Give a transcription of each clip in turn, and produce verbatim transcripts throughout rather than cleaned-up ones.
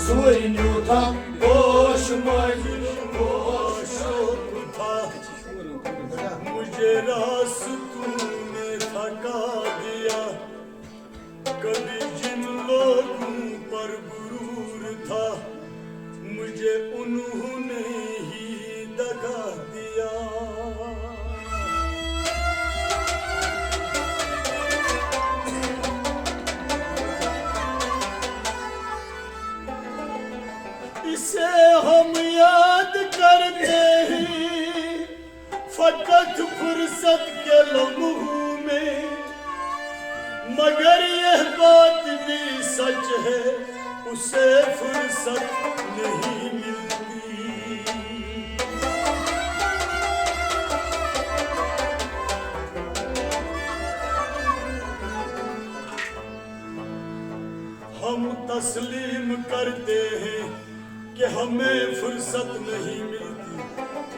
سورنیو تھا پوش مٲلۍ پوش تھا۔ مجھے راستوں نے تھکا دیا، کبھی جن لوگوں پر غرور تھا، مجھے انہوں نے ہی دگا دیا۔ اسے ہم یاد کرتے ہیں فقط فرصت کے لمحوں میں، مگر یہ بات بھی سچ ہے، اسے فرصت نہیں ملتی۔ ہم تسلیم کرتے ہیں کہ ہمیں فرصت نہیں ملتی،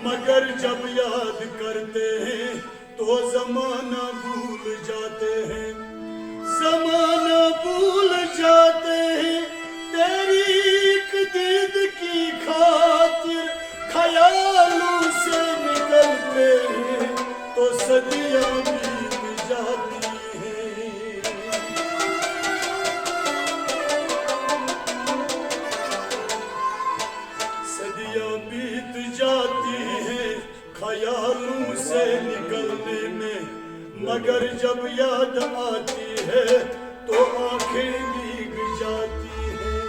مگر جب یاد کرتے ہیں تو زمانہ بھول جاتے ہیں، زمانہ بھول جاتے ہیں۔ تیری ایک دید کی خاطر خیالوں سے نکلتے ہیں تو صدیاں بیت جاتی ہیں۔ صدیاں بیت جاتی ہیں خیالوں سے نکلنے میں، مگر جب یاد آتی ہے تو آنکھیں بھیگ جاتی ہیں۔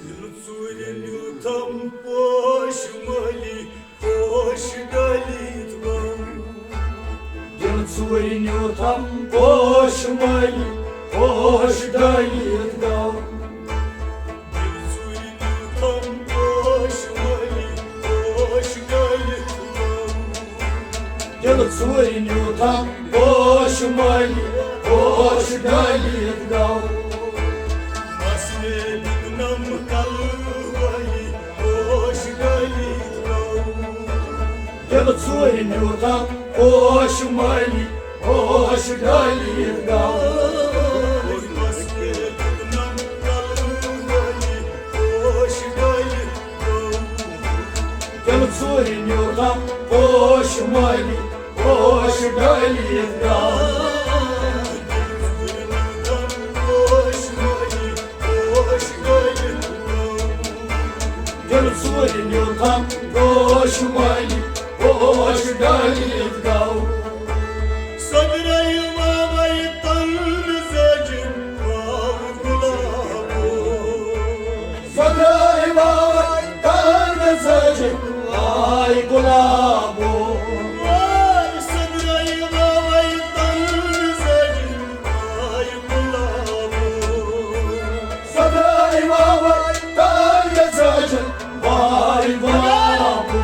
دل ژوٗرِ نیوٗتھم پوش مٲلی، پوش ڈٲلِتھ گوٚو۔ دل ژوٗرِ نیوٗتھم پوش مٲلی، پوش ڈٲلِتھ گوٚو۔ دل ژوٗرِ نیوٗتھم پوش مٲلی، پوش ڈٲلِتھ گوٚو۔ دل ژوٗرِ نیوٗتھم پوش مٲلی، پوش ڈٲلِتھ گوٚو۔ مس مےٚ دیُتنم کلہٕ وٲلی، پوش ڈٲلِتھ گوٚو۔ دل ژوٗرِ نیوٗتھم پوش مٲلی، پوش ڈٲلِتھ گوٚو۔ مس مےٚ دیُتنم کلہٕ وٲلی، پوش ڈٲلِتھ گوٚو۔ دل ژوٗرِ نیوٗتھم پوش مٲلی، پوش ڈٲلِتھ گوٚو۔ دل ژوٗرِ نیوٗتھم پوش مٲلی، پوش ڈٲلِتھ گوٚو۔ سۄدرے واوے تن زٲجِن واو گُلابو۔ سۄدرے واوے تن زٲجِن آے گُلابو۔ واے سۄدرے واوے تن زٲجِن آے گُلابو۔ سۄدرے واوے تن زٲجِن آے گُلابو۔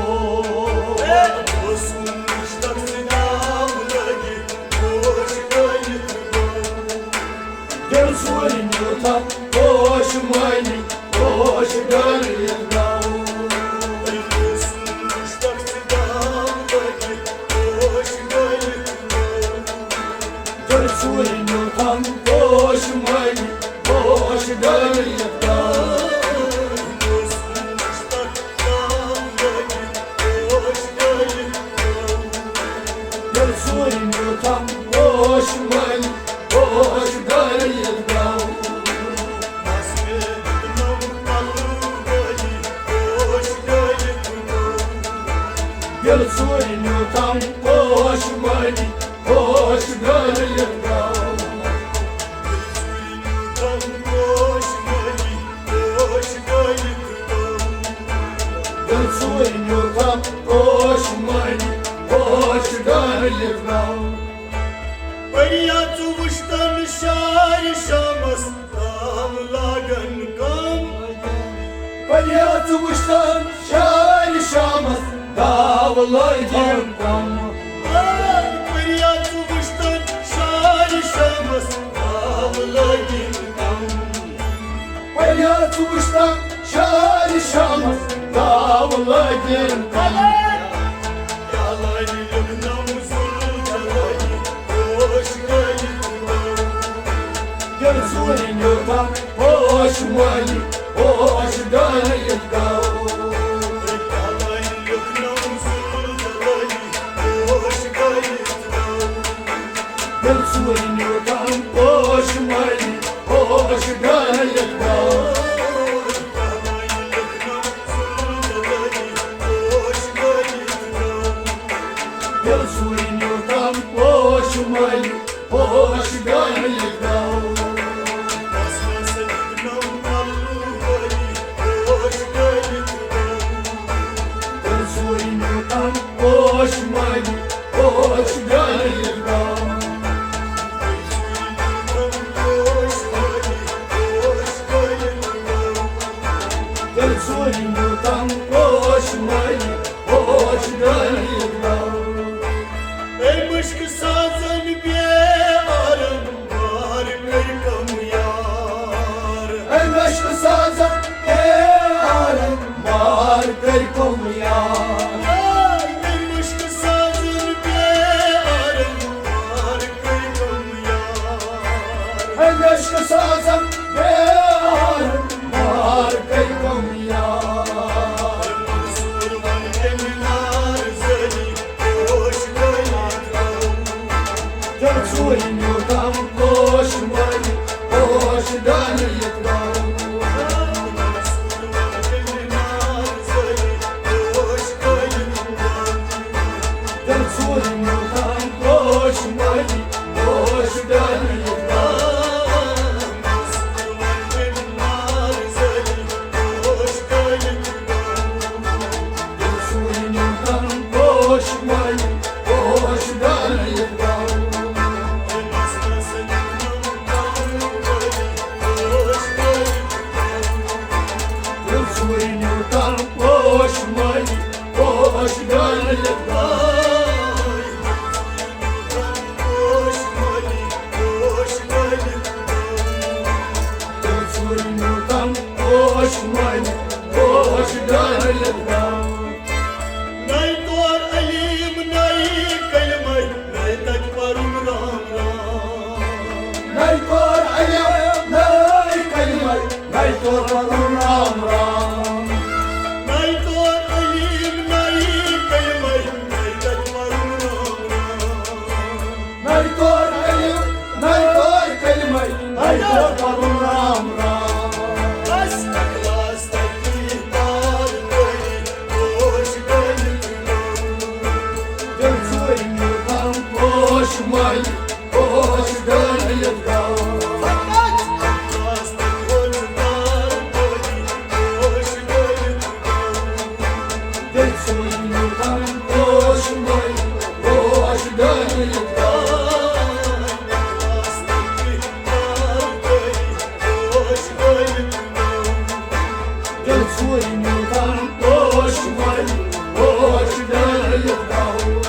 اے اوسُم مُشتاق سٕنٛدِ ناوٕ لٲگِتھ پوش ڈٲلِتھ گوٚو۔ دل ژوٗرِ نیوٗتھم پوش مٲلی، پوش ڈٲلِتھ گوٚو۔ دل ژوٗرِ نیوٗتھم پوش مٲلی، پوش ڈٲلِتھ گوٚو۔ دل ژوٗرِ نیوٗتھم پوش مٲلی، پوش ڈٲلِتھ گوٚو۔ دل ژوٗرِ نیوٗتھم پوش مٲلی، پوش ڈٲلِتھ گوٚو۔ دل ژوٗرِ نیوٗتھم پوش مٲلی، پوش ڈٲلِتھ گوٚو۔ پٔرِیا ژٕ وٕچھتن شارِ شامس تام لاگن کم۔ پٔرِیا ژٕ وٕچھتن شارِ شامس داو لٲگِن کم۔ پٔرِیا ژٕ وٕچھتن شارِ شامس داو لٲگِن کم۔ پٔرِیا ژٕ وٕچھتن شارِ شامس داو لٲگِن کم۔ یا لٲگِن کم ظلم چلٲوِن۔ مالی پوش ڈٲلِتھ گوٚو۔ دِل ژوٗرِ نیوٗتم پوش مالی پوش ڈٲلِتھ گوٚو۔ دِل ژوٗرِ نیوٗتم پوش مالی پوش ڈٲلِتھ گوٚو۔ دِل ژوٗرِ نیوٗتم پوش مالی پوش ڈٲلِتھ گوٚو۔ دِل ژوٗرِ نیوٗتم پوش مالی پوش ڈٲلِتھ گوٚو۔ اے مشک سازن بے آرم بار کٔرۍ کم یار۔ اے مشک سازن بے آرم بار کٔرۍ کم یار۔ اے مشک سازن بے آرم بار کٔرۍ کم یار۔ اے مشک سازن بے آرم بار کٔرۍ کم یار۔ دِل ژوٗرِ نیوٗتم پوش مٲلۍ پوش ڈٲلِتھ گوٚو۔ دِل ژوٗرِ نیوٗتم پوش مٲلۍ پوش ڈٲلِتھ گوٚو۔ دِل ژوٗرِ نیوٗتم پوش مٲلۍ پوش ڈٲلِتھ گوٚو۔ دِل ژوٗرِ نیوٗتم پوش مٲلۍ پوش ڈٲلِتھ گوٚو۔ دِل ژوٗرِ نیوٗتم پوش مٲلۍ پوش ڈٲلِتھ گوٚو۔ نَے طور علیم، نَے کلمہٕ، نَے تَتہِ پَرُن رام رام۔ نَے طور علیم، نَے کلمہٕ، نَے طور پَرُن رام رام۔ نَے طور علیم، نَے کلمہٕ، نَے تَتہِ پَرُن رام رام۔ نَے طور علم، نَے طور کلمہٕ، نَے طور پَرُن رام رام۔ بس اخلاص تَتہِ تار کٔرِتھ پوش ڈٲلِتھ گوٚو۔ دِل ژوٗرِ نیوٗتم پوش مٲلۍ پوش ڈٲلِتھ گوٚو۔ اخلاص تَتہِ تار کٔرِتھ پوش ڈٲلِتھ گوٚو۔ دِل ژوٗرِ نیوٗتم پوش مٲلۍ پوش ڈٲلِتھ گوٚو۔ دِل ژوٗرِ نیوٗتم پوش مٲلۍ پوش ڈٲلِتھ گوٚو۔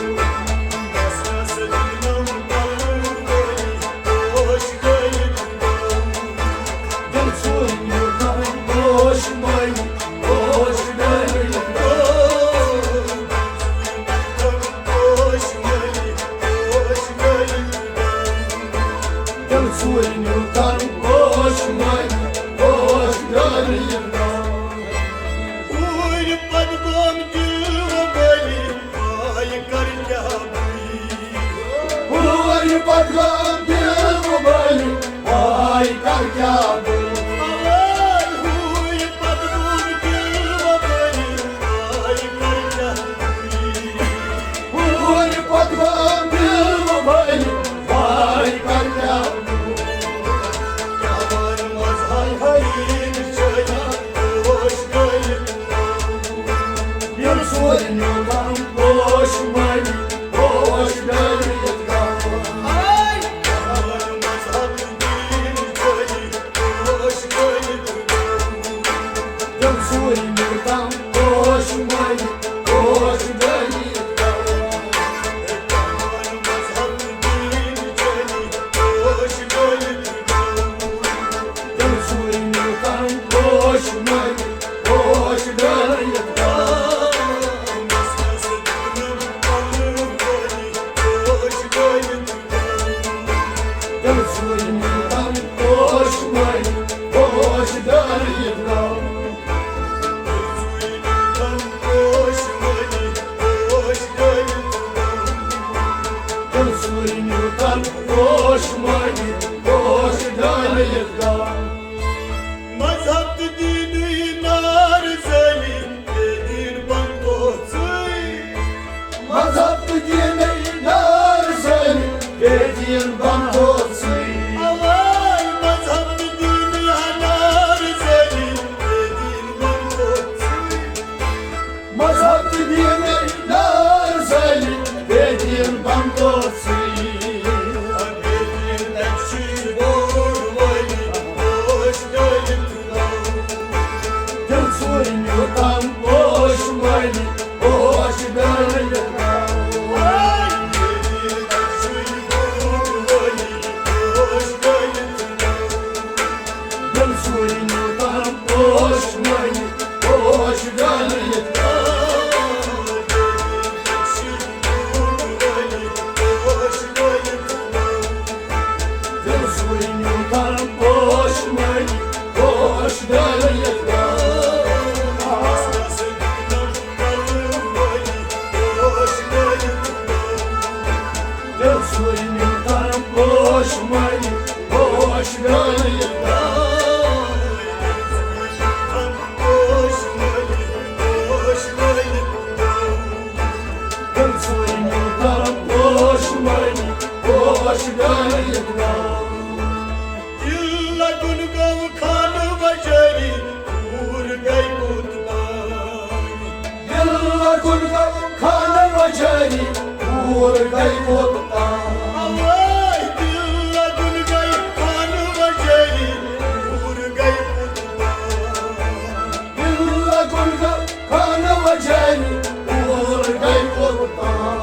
دِل ژوٗرِ نیوٗتم پوش مٲلۍ پوش ڈٲلِتھ گوٚو۔ دِل ژوٗرِ نیوٗتم پوش مٲلۍ پوش ڈٲلِتھ گوٚو۔ اوٗرۍ پتہٕ گوٚم دِل وۄبٲلی، آے کر کیٛاہ بٔلی۔ اوٗرۍ پتہٕ گوٚم دِل وۄبٲلی، آے کر کیٛاہ بٔلی۔ اوٗرۍ پتہٕ گوٚم دِل وۄبٲلی، آے کر کیٛاہ بٔلی۔ اوٗرۍ پتہٕ گوٚم دِل وۄبٲلی، آے کر کیٛاہ بٔلی۔ کیٛاہ وَنہٕ مَزہَر حریٖر چھٲنی پوش ڈٲلِتھ۔ یِم ژوٗرِ نیوٗتم پوش مٲلۍ پوش ڈٲلِتھ گوٚو۔ ہاے! کیٛاہ وَنہٕ مَزہَر حریٖر چھٲنی پوش ولی پوش گٲلِتھ گاو۔ دِل سوٗرِ نیوٗ تام پوش ولی پوش گٲلِتھ گاو۔ دِل سوٗرِ نیوٗ تام پوش ولی پوش گٲلِتھ گاو۔ دِل سوٗرِ نیوٗ تام پوش ولی پوش گٲلِتھ گاو۔ دِل سوٗرِ نیوٗ تام پوش ولی پوش گٲلِتھ گاو۔ دِل لگُن گوٚو خانہٕ بجٲری، دوٗر گٔے بُت باری۔ دِل لگُن گوٚو خانہٕ بجٲری، دوٗر گٔے بُت باری۔ اوے دِل لگُن گٔے خانہٕ بجٲری، دوٗر گٔے بُت باری۔ دِل لگُن گوٚو خانہٕ بجٲری، دوٗر گٔے بُت باری۔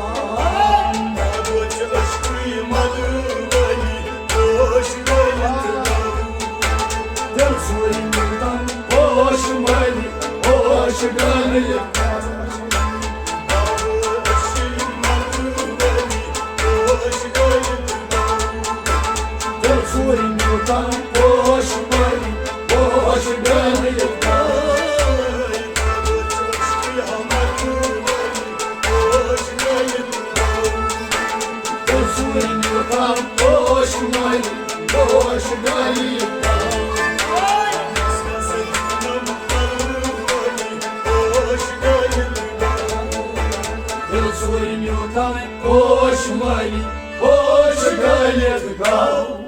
دِل سوٗرِ نیوٗ تام پوش ولی پوش گٲلِتھ۔ دِل سوٗرِ نیوٗ تام پوش ولی پوش گٲلِتھ۔ دِل سوٗرِ نیوٗ تام پوش ولی پوش گٲلِتھ۔ دِل سوٗرِ نیوٗ تام پوش ولی پوش گٲلِتھ گاو۔